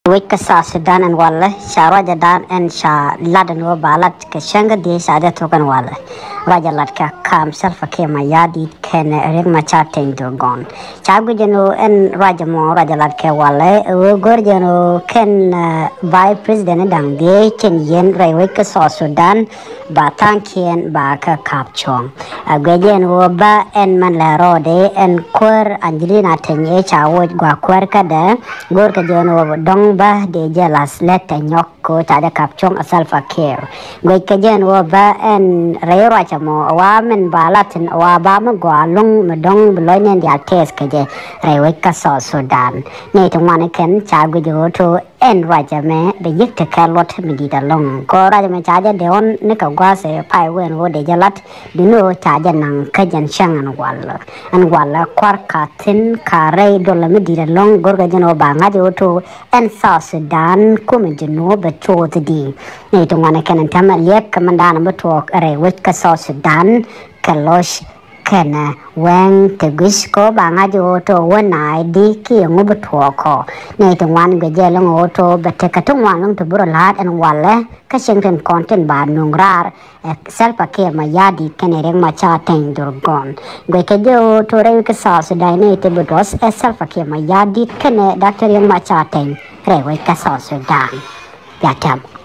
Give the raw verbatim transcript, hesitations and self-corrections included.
Wec kä South Sudan ɛn walɛ, ca ruacɛ dan ɛn ca lat ɛn ɣöö ba lat kɛ cäŋ kä dhiec ca jɛ thok ɛn walɛ. Ruacɛ lat kɛ kam Salva Kiir Mayardit kɛnɛ Riek Machar Teny Dhurgon. Ca guic ɛn ɣöö ɛn ruacɛ mɔ ruacɛ lat kɛ walɛ ɣöö go̱r jɛ ɛn ɣöö kɛn, eh, Vice President da̱ŋ dhiec cin yɛn rɛy wec kä South Sudan ba tha̱a̱ŋkiɛn ba kä ka̱p cuɔ̱ŋ. A guic ɛn ɣöö bä ɛn mɛn lɛ rɔɔdɛ ɛn kuäär Angelina Teny ëë ca woc gua̱a̱k kuäär kädɛ go̱o̱rkɛ jɛ ɛn ɣöö dɔ̱ŋ bä dee jɛ la̱th lät tɛ nyɔk kɛ ɣöö ca jɛ ka̱p cuɔ̱ŋ ɛ Salva Kiir. Guic kɛ jɛ ɛn ɣöö bä ɛn rɛy ruacɛ mɔ ɛ wa min ba lathin ɛ wa ba mi gɔaa luŋ mi dɔ̱ŋ bi lɔcnɛ diaal tɛth kɛ jɛ rɛy wec kä South Sudan. Nɛy ti ŋuan kɛn ca guic ɣöö to ɛn ruacɛ mɛ bɛ yi̱k tekɛ luɔt mi di̱i̱t ɛlɔ̱ŋ. Kɛ ɣöö ruacɛ mɛ ca jɛ dee ɣɔn ni kɛ gua̱a̱th ɛ pay wee ɛn ɣöö dee jɛ la̱t. Duŋni ɣöö ca jɛ naŋ kä jɛn cäŋ ɛn walɛ. Ɛn walɛ kua̱r ka thi̱n ka rɛy duɔlɛ mi di̱i̱t ɛlɔ̱ŋ go̱rkɛ jɛ ɛn ɣöö ba ŋa̱c ɣöö to ɛn South Sudan kumɛ Junub bɛ cuɔth di. Nɛy ti ŋuan kɛn ɛn täämɛ liɛk kɛ mɛn daanɔ mi tuɔɔk rɛy wec kä South Sudan kɛ lɔc kɛnɛ wɛŋ ti guic kɛ ɣöö ba ŋa̱c ɣöö to wä naai di kiɛ ŋu bi tuɔɔk kɔ. Nɛy ti ŋuan guic jɛ ɛlɔ̱ŋ ɣöö to bɛ tekɛ ti ŋuan ɛlɔ̱ŋ ti bi rɔ la̱a̱t ɛn walɛ kä cieŋ tin kɔn tin ba nuŋ raar ɛ Salva Kiir Mayardit kɛnɛ Riek Machar Teny Dhurgon. Guic kɛ jɛ ɣöö to rɛy wec kä South Sudan nɛy ti bi duɔth ɛ Salva Kiir Mayardit kɛnɛ Doctor Riek Machar Teny rɛy wec kä South Sudan. Bia tɛm.